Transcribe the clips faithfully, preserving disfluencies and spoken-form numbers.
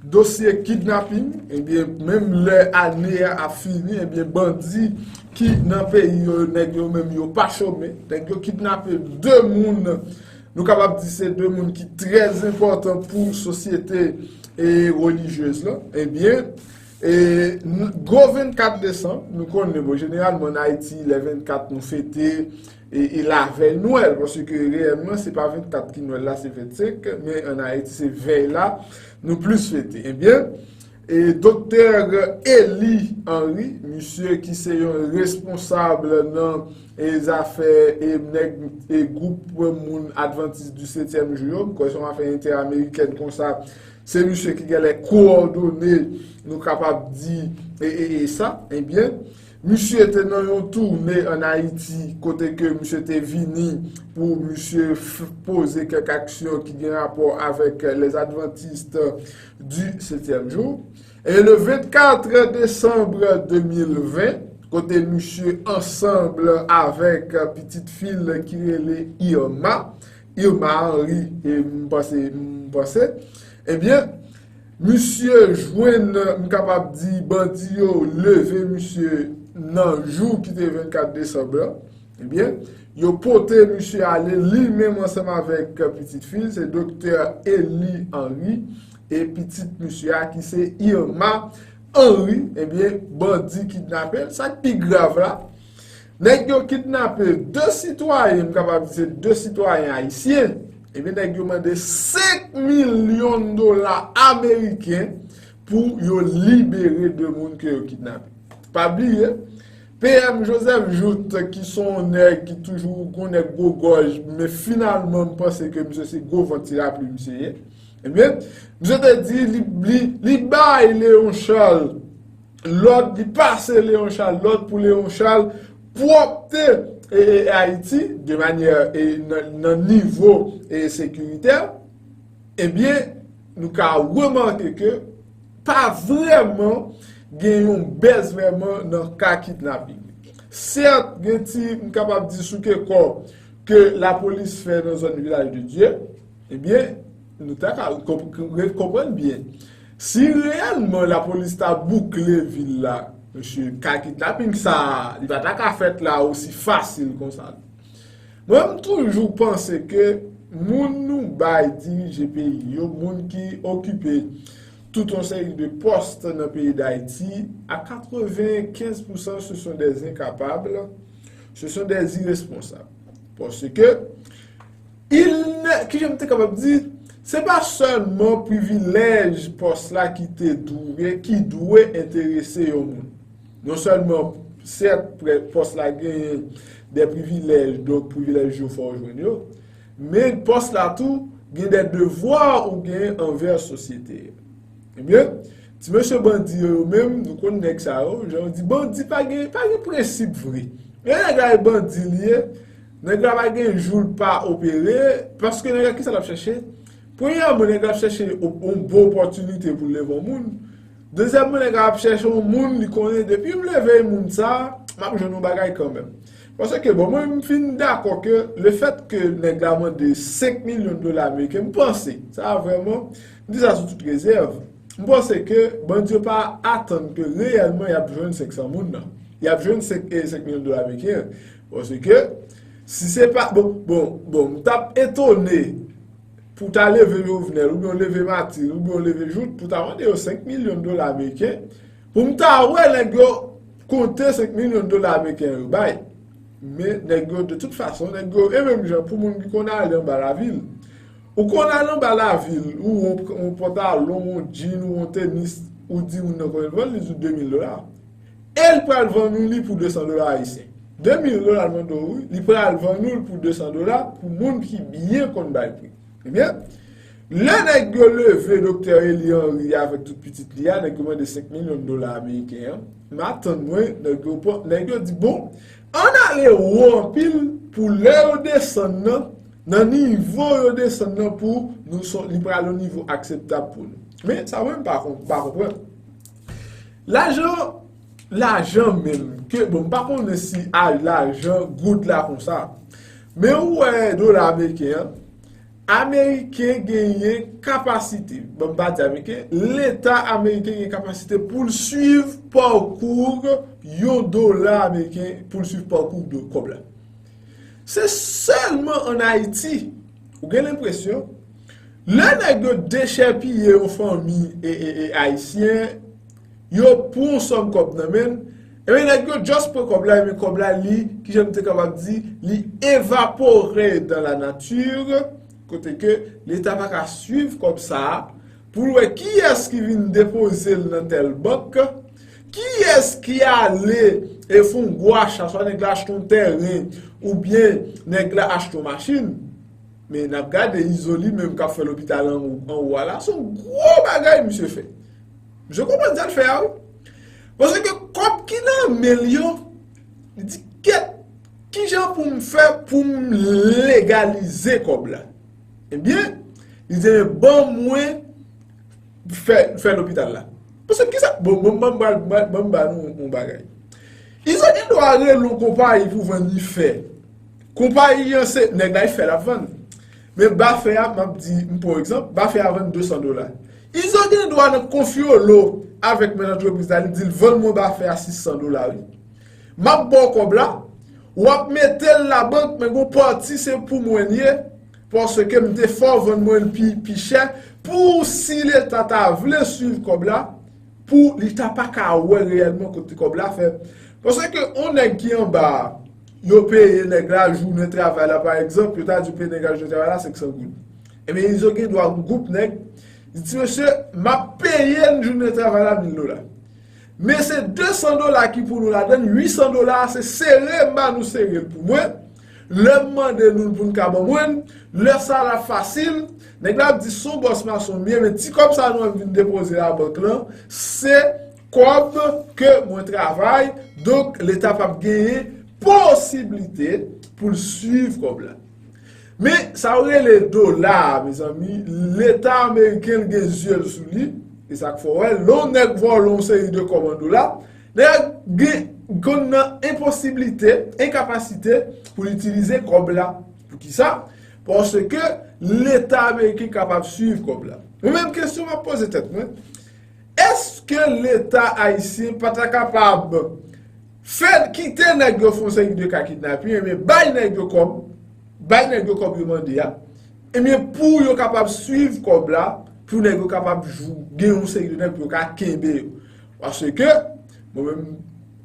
Dosye kidnaping, ebyen, menm lè ane a ap fini, ebyen, bandi ki nan peyi yo, nèg yo menm yo pa chome. Nèg yo kidnape de moun, nou kapab di se de moun ki trè enpòtan pou sosyete e relijyez la. Ebyen, e, n- gwo vennkat desanm, nou konnen, bon, jeneralman, an Ayiti, lè vennkat, nou fete e, e lavèy Nwèl, paske reyèlman, se pa vennkat ki Nwèl la, se vennsenk, men an Ayiti, se vèy la, nou plis fete. Ebyen, e Doktè Eli Henry, misye ki se yon responsab nan e zafè e nèg e gwoup moun Adventiste du septième jour yo, m kwè se yon afè entè-amerikèn konsa, se misye ki genlè kowòdone, nou kapab di, e, e, e sa, ebyen, misye te nan yon toune an Ayiti, kote ke misye te vini pou misye f- poze kèk aksyon ki gen rapò avèk les Adventistes du septième jour. E le vennkat desanm de mil ven, kote misye ansanm avèk pitit fi l ki rele Irma, Irma Henry, e m panse, m panse, ebyen, misye jwenn, m kapab di, bandi yo leve misye nan jou ki te vennkat desanm lan. Ebyen, yo pote misye ale, li menm ansanm avèk pitit fi l, se Doktè Eli Henry, e pitit misye a ki se Irma Henry, ebyen, bandi kidnape l. Sa k pi grav la, nèg yo kidnape de sitwayen, m kapab di se de sitwayen ayisyen, ebyen, nèg yo mande senk milyon dola ameriken pou yo libere de moun ke yo kidnape. Pa bliye, P M Joseph Jouthe, ki se yon nèg ki toujou gon nèg gwo gòj, men finalman, m panse ke misye se gwo vant ti lapli misye ye. Ebyen, misye te di li, li, li bay Léon Charles lòd, li pase Léon Charles lòd pou Léon Charles pwòpte e, e, Ayiti de manyè e, nan, nan nivo e, sekiritè. Ebyen, nou ka remake ke pa vrèman gen yon bès vrèman nan ka kidnaping. Sèt, gen ti, m kapab di, soukekò ke lapolis fè nan zòn Vilaj de Dye, ebyen, nou ta ka konp- konprann byen. Si reyèlman lapolis ta boukle vil la, mesye, ka kidnaping sa, li pa ta ka fèt la osi fasil konsa. Mwen, m toujou panse ke moun nou bay dirije peyi yo, moun ki okipe tout yon seri de pòs nan peyi Dayiti, à quatre-vingt-quinze pour cent, ce sont des incapables, ce sont des irresponsables. Paske, il ne, ki jan m te kapab di, se pa sèlman privilèj pòs la ki te dwe, ki dwe enterese yon moun. Non sèlman, sèt, pòs la genyen de privilèj, donk privilèj yo fò w jwenn yo, men pòs la tou gen de devwa ou gen anvè sosyete a. Ebyen, ti mesye bandi yo, yo menm, nou konn nèg sa yo, jan yo di, bandi pa gen, pa gen prensip vre. Men nèg la e bandi li ye, nèg la pa gen jou l pa opere, paske nèg la ki sa l ap chèche? Premyèman, nèg la ap chèche yon bon opòtinite pou l leve yon moun. Dezyèmman, nèg la ap chèche yon moun li konnen, depi m leve moun sa, m ap jwenn yon bagay kanmenm. Paske, bon, mwen, m fin dakò ke lefèt ke nèg la mande senk milyon dola ameriken, m panse, sa vrèman, m di sa sou tout rezèv, m panse ke bandi yo pa atann ke reyèlman y ap jwenn senk san moun nan. Y ap jwenn senk, e, senk milyon dola ameriken an. Paske, si se pa, bon, bon, bon, m t ap etone pou ta leve Jovenel, oubyen w leve Martine, oubyen w leve Jouthe, pou ta mande yo senk milyon dola ameriken, pou m ta wè nèg yo konte senk milyon dola ameriken yo bay. Men nèg yo, de tout fason, nèg yo, e menm jan pou moun ki konn ale anba lavil. Ou konn ale anba lavil, ou yon, yon pantalon, yon jean, ou yon tenis, ou di moun nan konbyen l vann, li di w de mil dola. E l pral vann ou li pou de san dola ayisyen. De mil dola l mande w, wi, li pral vann ou l pou de san dola pou moun ki byen konn bay pri. Ebyen, lè nèg yo leve Doktè Eli Henry avèk tout pitit li a, nèg yo mande senk milyon dola ameriken an, m atann mwen, nèg yo pran, nèg yo di, bon, ann ale wo anpil pou lè yo desann nan, nan nivo yo desann nan pou nou, li pral yon nivo akseptab pou nou. Men, sa mwen m pa konprann. Lajan, lajan menm, ke, bon, m pa konnen si a lajan goud la konsa. Men ou wè dola ameriken an, Ameriken genyen kapasite, bon, m pa di Ameriken, Leta ameriken gen kapasite pou l swiv pakou yon dola ameriken, pou l swiv pakou do kòb la. Se sèlman ann Ayiti, ou gen lenpresyon, lè nèg yo dechèpiye yon fanmi e, e, e ayisyen, yo pran yon sòm kòb nan men l, ebyen, nèg yo just pran kòb la, ebyen, kòb la, li, kijan m te kapab di, li evapore dans la nature, kote ke Leta pa ka swiv kòb sa a, pou l wè kiyès ki vin depoze l nan tèl bank, kiyès ki ale e fè yon gwo acha, swa nèg la achte yon tèren, oubyen nèg la achte yon machin. Men n ap gade Izo li menm k ap fè lopital anwo, anwo a la, se yon gwo bagay misye fè. Misye konprann sa l fè a, wi. Paske kòb ki nan men l yo, li di, kèt, kijan pou m fè pou m legalize kòb la? Ebyen, li di, ban mwen fè, fè lopital la. Paske kisa, bon, bon, ban m ba, ban, ban m ba nou yon bagay. Izo gen dwa rele yon konpayi pou vann li fè. Konpayi an se, nèg la, li fè l ap vann. Men ba fè a, m ap di, m pran yon egzanp, ba fè a vann de san dola. Izo gen dwa nan konfye w lo avèk mèt antrepriz la, li di l vann mwen ba fè a sis san dola, wi. M ap ba w kòb la, w ap mete l labank, men gon pati se pou mwen l ye, paske m te fè w vann mwen l pi, pi chè, pou si Leta ta vle swiv kòb la, pou li ta pa ka wè reyèlman kote kòb la fè. Paske yon nèg ki anba a, yo peye nèg la jounen travay la, pa egzanp, yo ta di yo peye nèg la jounen travay la senk san goud. Ebyen, Izo gen dwa yon gwoup nèg, li di, mesye, m ap peye n jounen travay la mil dola. Men se de san dola ki pou nou ladan l, uit san dola a se sere m ba nou sere l pou mwen. Lè m mande nou l pou n ka ban mwen l, lè sa l ap fasil, nèg la ap di se yon bòs mason m ye, men ti kòb sa nou ap vin depoze labank lan, se kòb ke mwen travay, donk Leta p ap genyen posiblite pou l swiv kòb la. Men, sa yo rele dola a, mezanmi, Leta ameriken l gen zye l sou li, e sa k fè w wè, lè yon nèg vòlò yon seri de kòb an dola, nèg la gen, konn nan enposiblite, enkapasite pou l itilize kòb la. Poukisa? Paske Leta ameriken kapab swiv kòb la. Mwen menm kesyon m ap poze tèt mwen, èske Leta ayisyen pa ta kapab fè kite nèg yo fè yon seri de ka kidnapin, ebyen bay nèg yo kòb, bay nèg yo kòb yo mande a, ebyen pou yo kapab swiv kòb la, pou nèg yo kapab jou, gen yon seri de nèg pou yo ka kenbe yo. Paske, mwen menm,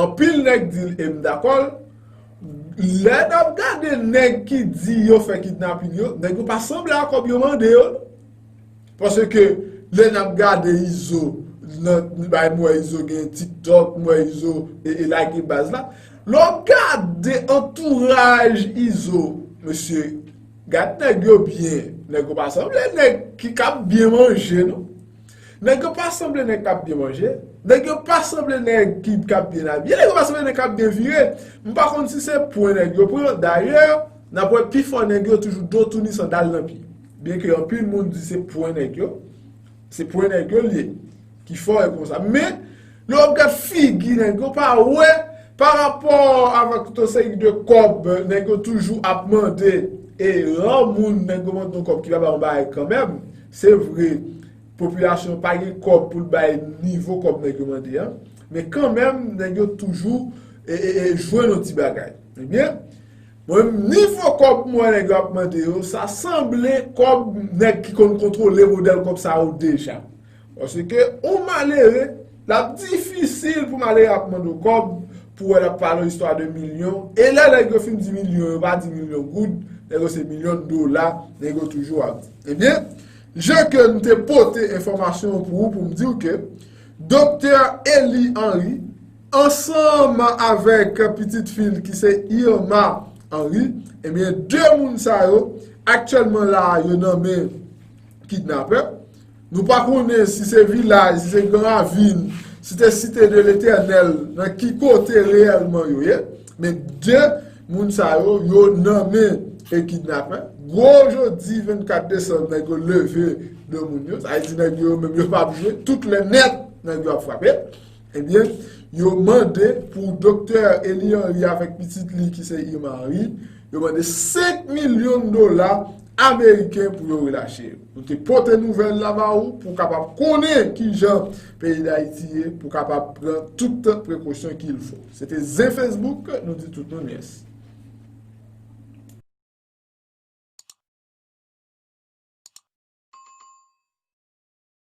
anpil nèg di l e m dakò l, lè n ap gade nèg ki di yo fè kidnapin yo, nèg yo pa sanble a kòb yo mande yo. Paske lè n ap gade Izo, nan, bay m wè Izo gen TikTok, m wè Izo e, e lage baz la. Lè w gade antouraj Izo, mesye, gad nèg yo byen. Nèg yo pa sanble nèg ki k ap byen manje, non. Nèg yo pa sanble nèg k ap byen manje. Nèg yo pa sanble nèg ki, k ap byen abiye. Nèg yo pa sanble nèg k ap byen vire. M pa konn si se pwen nèg yo pran. Dayè, n ap wè pifò nèg yo toujou do touni sandal nan pye. Byenke anpil moun di se pwen nèg yo, se pwen nèg yo l ye, ki fò e konsa. Men, lè w ap gad figi nèg yo, pa wè, pa rapò avèk tout seri de kòb, nèg yo toujou ap mande, e ra moun nèg yo mande yon kòb ki pa ba yon bagay kanmenm. Se vre, popilasyon pa gen kòb pou l bay nivo kòb nèg yo mande an, men kanmenm, nèg yo toujou e, e, e jwenn yon ti bagay. Ebyen, mwen, nivo kòb m wè nèg yo ap mande yo, sa sanble kòb nèg ki konn kontwole modèl kòb sa yo deja. Paske yon malere, l ap difisil pou malere ap mande w kòb, pou wè l ap pale w istwa de milyon. E lè nèg yo fin di milyon, yo pa di milyon goud, nèg yo se milyon dola, nèg yo toujou ap di. Ebyen, jan ke m te pote enfòmasyon an pou ou, pou m di w ke Doktè Eli Henry, ansanm avèk pitit fi l ki se Irma Henry, ebyen, de moun sa yo, aktyèlman la a, yo nan men kidnapè. Nou pa konnen si se Vilaj, si se Gran Ravin, si se Site de Letènèl, nan ki kote reyèlman yo ye. Men de moun sa yo, yo nan men e kidnapè. Gwo jodi vennkat desanm, nèg yo leve de moun yo. Sa vle di nèg yo menm yo p ap jwe. Tout lè nèt, nèg yo ap frape. Ebyen, yo mande pou Doktè Eli Henry avèk pitit li ki se Irma Henry, yo mande senk milyon dola ameriken pou yo relache. Nou te pote nouvèl la ba ou pou w kapab konnen kijan peyi Dayiti ye, pou w kapab pran tout prekosyon qu'il faut. Se te Zen Facebook, nou di tout moun yes.